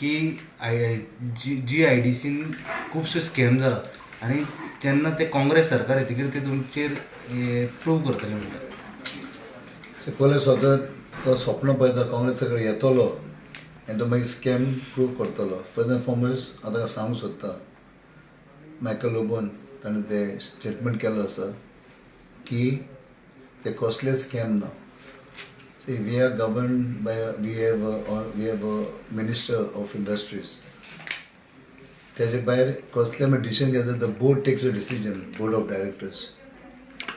की I जी जी I D scene खुबशे स्कॅम जाला आनी जेन्ना ते काँग्रेस सरकार येतकीर ते तुमचेर प्रूव करतले म्हणटा. पयलें स्वता तो स्वप्न पळयता काँग्रेस कडेन येतलो आनी तो मागीर स्कॅम प्रूव करतलो. फर्स्ट एंड फॉरमोस्ट हांव ताका सांगूंक सोदता, मायकल लोबोन ताणें तें स्टेटमेंट केल्लो आसा की ते कसलेच स्कॅम ना. See, we are governed by we have a minister of industries. त्याचे भायर कसले आमी डिसिजन घेता, the board takes a decision, board of directors.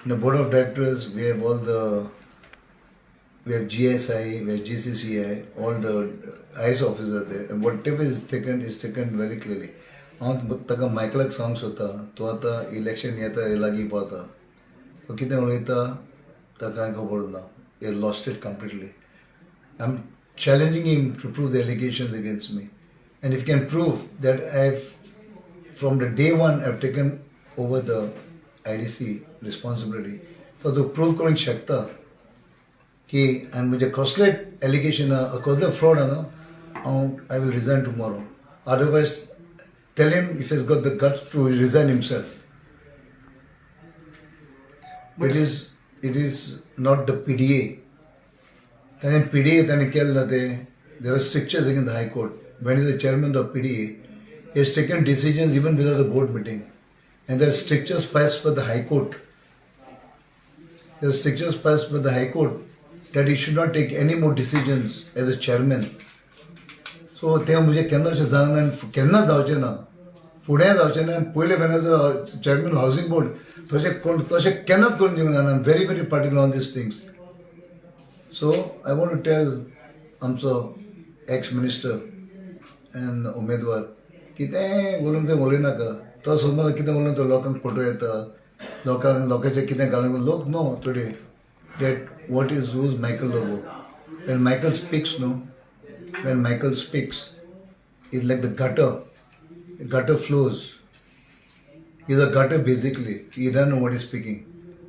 In the board of directors, we have GSI, we have GCCI, all the IS officers there, and whatever is taken very clearly. हांव ताका मायकलाक सांगूंक सोदता, तो आतां election येता लागीं पावता, तो कितें उलयता ताका कांय खबर ना. He lost it completely. I am challenging him to prove the allegations against me, and if can prove that I have from the day one I have taken over the IDC responsibility, so तो prove करूंक शकता की आनी म्हजे कसले allegation कसले fraud न्हू, हांव I will resign tomorrow. Otherwise, tell him, if he's got the guts, to resign himself. It is not the PDA. ताणें पीडीए ताणें केल्लें तें, there are strictures against the High Court. When he's the chairman of PDA, he has taken decisions even without a board meeting, and there are strictures passed by the High Court. There are strictures passed by the High Court that he should not take any more decisions as a chairman. So तें म्हणजे केन्ना अशें जावना आनी केन्ना जावचें ना, फुडें जावचें ना. आनी पयलें when as a chairman housing board, तशें कोण तशें केन्नाच करून दिवंक ना. Very very particular on these things. So I want to tell आमचो एक्स मिनिस्टर एंड उमेदवार, कितेंय उलोवंक जाय उलयनाका. तो समज कितें उलोवन तो लोकांक पटोवं येता, लोकांक लोकांचें कितें घालून लोक know today that what is who's Michael Lobo. When Michael speaks, no, when Michael speaks, it's like the gutter. The gutter flows. He's a gutter basically. He doesn't know what he's speaking.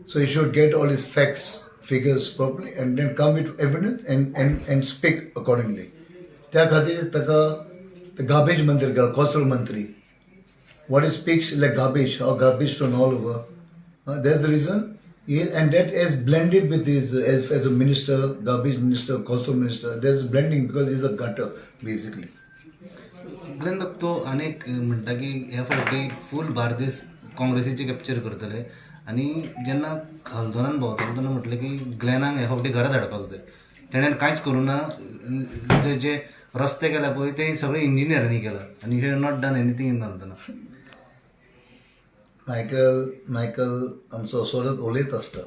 So he should get all his facts, figures properly and then come with evidence and speak accordingly. त्या खातीर ताका garbage मंत्री केला, कचरो मंत्री. What he speaks like garbage or garbage thrown all over. That's the reason he, and that is blended with his as a minister, garbage minister, coastal minister. There's blending because he's a gutter basically. Glenn बाब, तो आनीक म्हणटा की ह्या फावटी फूल बार्देस काँग्रेसीचे capture करतले आनी जेन्ना हल्दोनान भोंवतालो तेन्ना म्हटलें की ग्लॅनाक ह्या फावटी घरा धाडपाक जाय, तेणें कांयच करूं ना, ते जे रस्ते केल्या पळय ते सगळे इंजिनियरांनी केला आनी you have not done anything in Aldona. Michael Michael आमचो असोच उलयत आसता.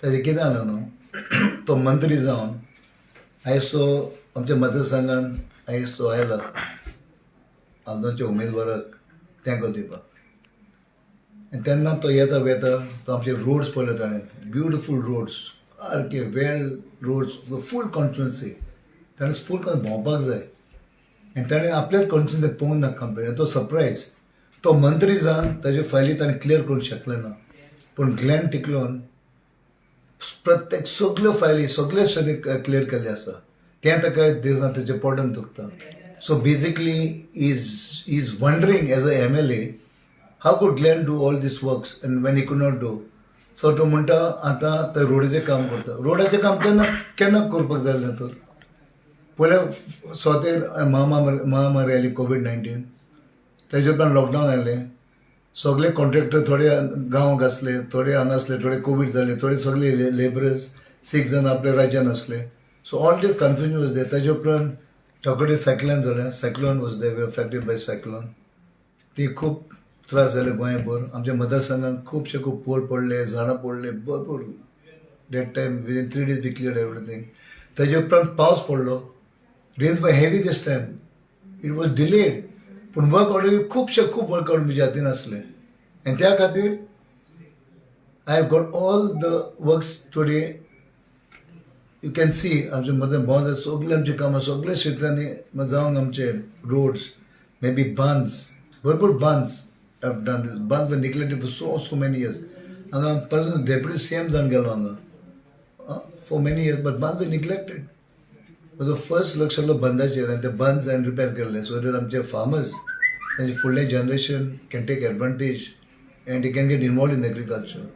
ताजें कितें जालें न्हू, तो मंत्री जावन आयज तो आमच्या मतदारसंघान आयज तो आयला आल्दोनच्या उमेदवाराक तेंको दिवपाक आनी तेन्ना तो येता वेता तो आमचे रोड्स पळयले ताणें, ब्युटिफूल रोड्स, सारके वेल रोड्स, फूल कॉन्स्टिट्युन्सी. ताणें फूल भोंवपाक जाय आनी ताणें आपल्याच कॉन्स्टिट्युन्सी पळोवंक ना कंप्लीट. तो सरप्रायज, तो मंत्री जावन ताज्यो फायली ताणें क्लियर करूंक शकले ना, पूण ग्लॅन टिकलोन प्रत्येक सगल्यो फायली सगळे क्लियर केल्ले आसा. तें ताका दिसना, तेजें पोटान दुखता. So basically he's wondering, as a MLA, how could Glenn do all these works and when he could not do. So तो म्हणटा आतां ते रोडीचें काम करता. रोडाचें काम केन्ना केन्ना करपाक जाय जालें तर? पयले सोतेर महामारी महामारी आयली कोवीड 19, तेजे उपरांत लॉकडावन आयलें. सगळे कॉन्ट्रॅक्टर थोडे गांवांक आसले, थोडे हांगा आसले, थोडे कोवीड जाले, थोडे सगळे लेबरर्स सीक जावन आपल्या राज्यान आसले. So all this confusion was there. तेजे उपरांत थोडे सायक्लोन जालें. Cyclone was there, we affected by cyclone. ती खूब त्रास जाले गोंयभर. आमच्या मतदारसंघात खुबशे खूब पोल पडले, झाडां पडले भरपूर. That time within 3 days we clear everything. तेजे उपरांत पावस पडलो. Rains were heavy this time. It was delayed, पूण वर्क ऑर्डर खुबशे खूब वर्क ऑर्डर म्हज्या हातीन आसले आनी त्या खातीर I have got all the works. Today you can see आमचे मदन भोंवता, सगळे आमची कामां सगळे क्षेत्रांनी जावन आमचे रोड्स, मे बी बांद्स, भरपूर बांद्स have done. Bunds were neglected for so so many years. हांगा पर्सन डेप्युटी सी एम जावन गेलो हांगा for many years, but bunds were neglected. म्हजो फर्स्ट लक्ष आसलो बंदाचेर आनी ते बंद हांवें रिपेर केल्ले, सो that आमचे फार्मर्स, तांचे फुडलें generation can take advantage and they can get involved in agriculture.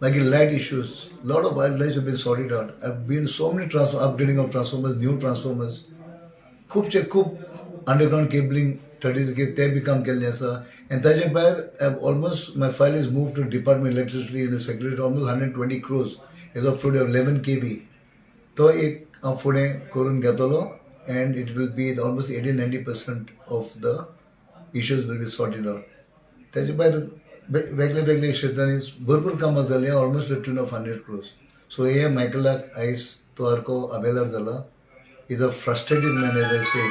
मागीर light issues, lot of lights have been sorted out. I been so many upgrading of transformers, new transformers, खुबशे खूब underground cabling 30 ते बी काम केल्लें आसा. आनी ताजे भायर almost my file is move to department electricity in the secretary, almost 120 crores as of today, 11 kV. तो एक हांव फुडें करून घेतलो and it will be almost 80-90% of the issues will be sorted out. ताजे भायर वेगळे वेगळे क्षेत्रांनी भरपूर कामां जालीं, almost tune of 100 crores. So हे मायकलाक आयज तो सारको अवेलर जाला. Is a frustrated man, as I say.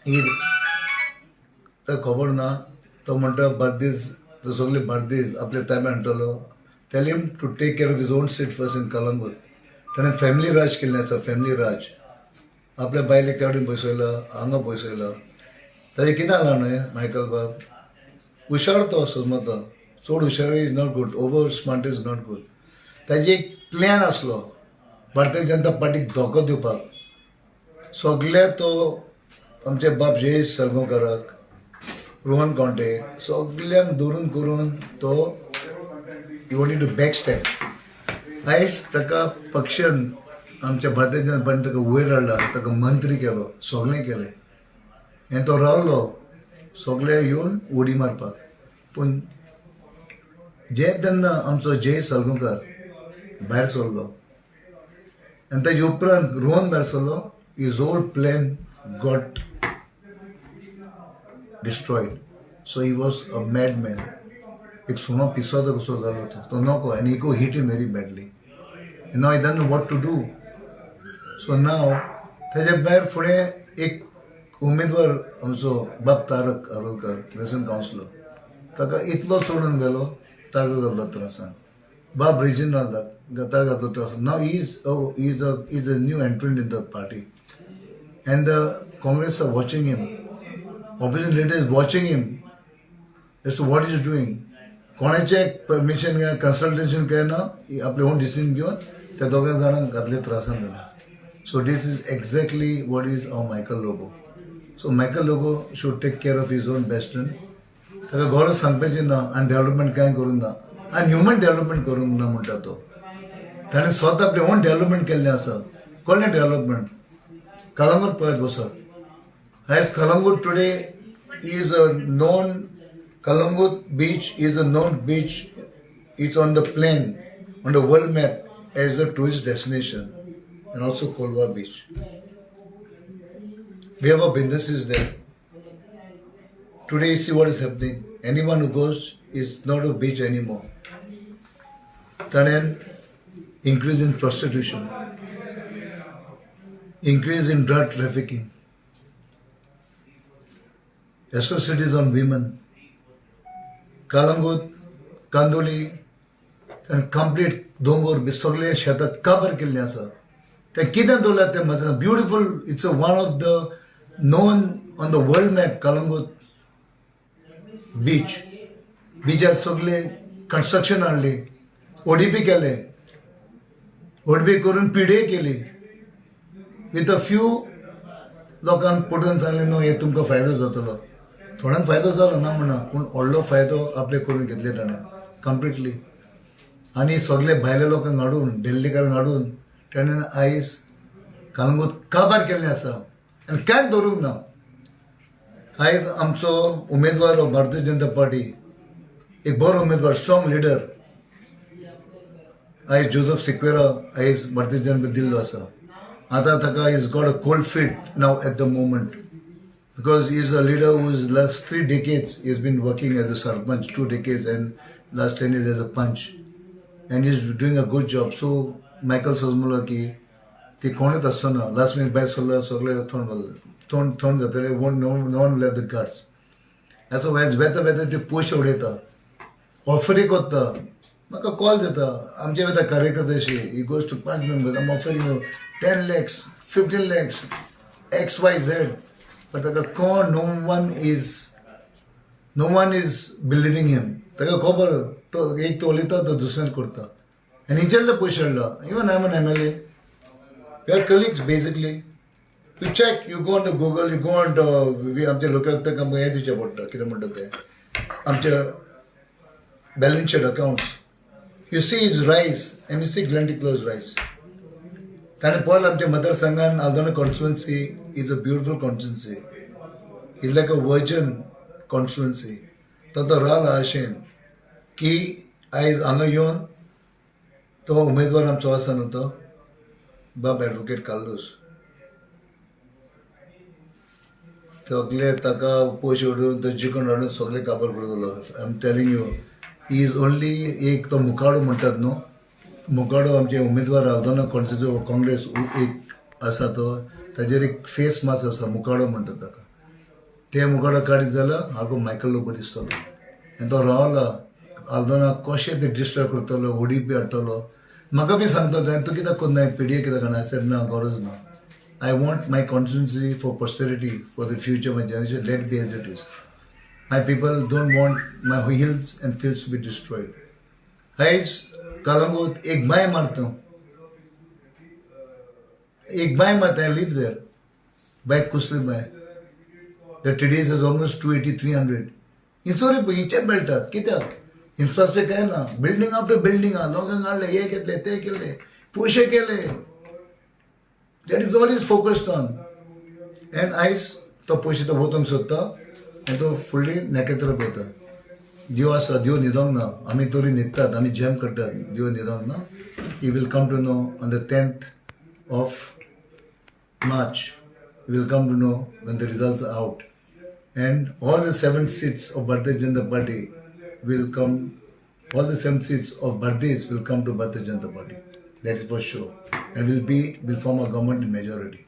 ही ताका खबर ना, तो म्हणटा बार्देज, तो सगळे बार्देज आपल्या ताब्यात हाडटलो. Tell him to take care of his own state first in Calangute. ताणें फॅमिली राज केल्लें आसा, फॅमिली राज. आपल्या बायलेक त्या वटेन बसयला, हांगा बसयला. ताजें कितें जालां न्हय, मायकल बाब हुशार तो समजता. चड हुशार is not good, over smart is not good. ताजी एक प्लॅन आसलो भारतीय जनता पार्टीक धोको दिवपाक. सगळे तो आमचे बाब जयेश साळगांवकाराक, रोहन खंवटे, सगल्यांक धरून करून तो he wanted to back step. आयज ताका पक्षान, आमच्या भारतीय जनता पार्टीन ताका वयर हाडला, ताका मंत्री केलो, सगळें केलें आनी तो रावलो सगळे येवन उडी मारपाक. पूण जे तेन्ना आमचो जयेश साळगांवकार भायर सरलो आनी ताजे उपरांत रोहन भायर सरलो, his whole plan got destroyed. So he was a mad man. एक सुणो पिसो कसो जालो तो. तो नको आनी ego hit him very badly. Now he don't know what to do. So now ताच्या भायर फुडें एक उमेदवार आमचो बाब तारक आरोलकर, प्रेसिडेंट कावन्सिलर, ताका इतलो चोडून गेलो, ताका घातलो त्रासान. बाब रेजिनाल्दाक ताका घातलो त्रासान. Now is a new entrant in the party and the Congress are watching him. Opposition leader is watching him as to what is doing. कोणाचें परमिशन घेना, कन्सल्टेशन घेना, आपले ओन डिसिजन घेवन त्या दोगां जाणांक घातले त्रासान जाणा. So this is exactly what is our Michael Lobo. So Michael Lobo should take care of his own bastion. ताका गरज सांगपाची ना. आनी डेव्हलपमेंट कांय करूंक ना आनी ह्युमन डेव्हलपमेंट करूंक ना म्हणटा तो. ताणें स्वता आपलें ओन डेव्हलपमेंट केल्लें आसा. कसलें डेव्हलपमेंट? कलंगूट पळयत बसत. आयज Calangute today is a known, Calangute beach is a known beach, is on the plan, on the world map as a tourist destination, and also Colva beach. We have our businesses there. Today you see what is happening. Anyone who goes is not a beach anymore. ताणें increase in prostitution, increase in drug trafficking, atrocities on women. Calangute, Candolim आनी complete दोंगोर बी सगळे शेतां काबार केल्लीं आसा. तें कितें दवरल्यार तें म्हत्वाचें. Beautiful, it's a one of the known on the world map Calangute beach. बिचार सगळे कन्स्ट्रक्शन हाडली, ओडीपी केले, ओडीपी करून पीडीए केली. विथ अ फ्यू लोकांक पटोवन सांगलें, न्हू हे तुमकां फायदो जातलो. थोड्यांक फायदो जालो, ना म्हणना, पूण व्हडलो फायदो आपले करून घेतले ताणें कंप्लिटली. आनी सगळे भायल्या लोकांक हाडून, दिल्लीकारांक हाडून ताणें आयज कलंगूट काबार केल्लें आसा आनी कांयच दवरूंक ना. आयज आमचो उमेदवार हो भारतीय जनता पार्टी, एक बरो उमेदवार, स्ट्रॉंग लिडर, आयज जोजफ सिक्वेरा आयज भारतीय जनता दिल्लो आसा. आतां ताका is got a cold feet now at the moment because he is a leader who is last 3 decades he has been working as a sarpanch, 2 decades, and last 10 years as a panch, and he's doing a good job. So Michael सजमलो की ते कोणूच आसचो last minute भायर सरलो, सगळे थंड थंड थंड जातले. One no one will have the guts. असो वेज वेता वेता ते पयशे उडयता, ऑफरी करता. म्हाका कॉल जाता, आमचे वेता कार्यकर्ते अशे, he goes to panch members, I'm offering 10 lakhs, 15 lakhs, X Y Z. But ताका कोण, no one is believing him. ताका खबर, तो एक तो उलयता, तो दुसऱ्यान करता आनी हिचेले पयशे हाडला. Even I am an MLA. We are colleagues basically. You check, you go on the Google, you go on the आमचे लोकायुक्त आमकां हें दिवचें पडटा, कितें म्हणटा तें, आमचे balance sheet accounts. You see his rise and you see Glenn Diclo's rise. ताणें पळयलें आमच्या मतदारसंघान Aldona constituency is a beautiful constituency, is like a virgin constituency. तो तो रावला अशें की आयज हांगा येवन तो उमेदवार आमचो आसा न्हू तो बाब एडवोकेट कार्लूस, सगळे ताका पयशे उडोवन तो जिखून हाडून सगळे काबार करतलो. I am telling you, he is only एक तो मुखाडो म्हणटात न्हू, मुखाडो आमचे उमेदवार आल्दोना कॉन्स्टिट्युएन्सी काँग्रेस एक आसा तो, ताजेर एक फेस मास्क आसा, मुखाडो म्हणटात ताका. ते मुखाडो काडीत जाल्यार हांगा मायकल लोबो दिसतलो. आनी तो रावला आल्दोना कशें ते डिस्ट्रॉय करतलो, उडी बी हाडटलो. म्हाका बी सांगता तो, तूं कित्याक करना पीडीए कित्याक करना? सर ना, गरज ना. I want my constituency for posterity, for the future, my generation, let be as it is. My people don't want my hills and fields to be destroyed. आयज कलंगूट एक बांय मारतो, एक बांय मारता. I live there by कुसली बांय. The TDS is almost 280, 300. हिंसोरी हिंचे मेळटात कित्याक? इन्फ्रास्ट्रक्चर काय ना. बिल्डींग आफ्टर बिल्डींग लोकांक हाडले, हे घेतले, ते केले, पयशे केले. That is all is focused on. And आयज तो पयशे तो वचूंक सोदता आनी तो फुडली नखेत्र पळयता. देव आसा, देव न्हिदोंक ना. आमी तरी न्हिदतात, आमी जॅम करतात, देव न्हिदोंक ना. He will come to know on the 10th of March. You will come to know when the results are out. And all the seven seats of Bharatiya Janata Party will come, all the seven seats of Bardez will come to Bharatiya Janata Party. That is for sure. And will form a government in majority.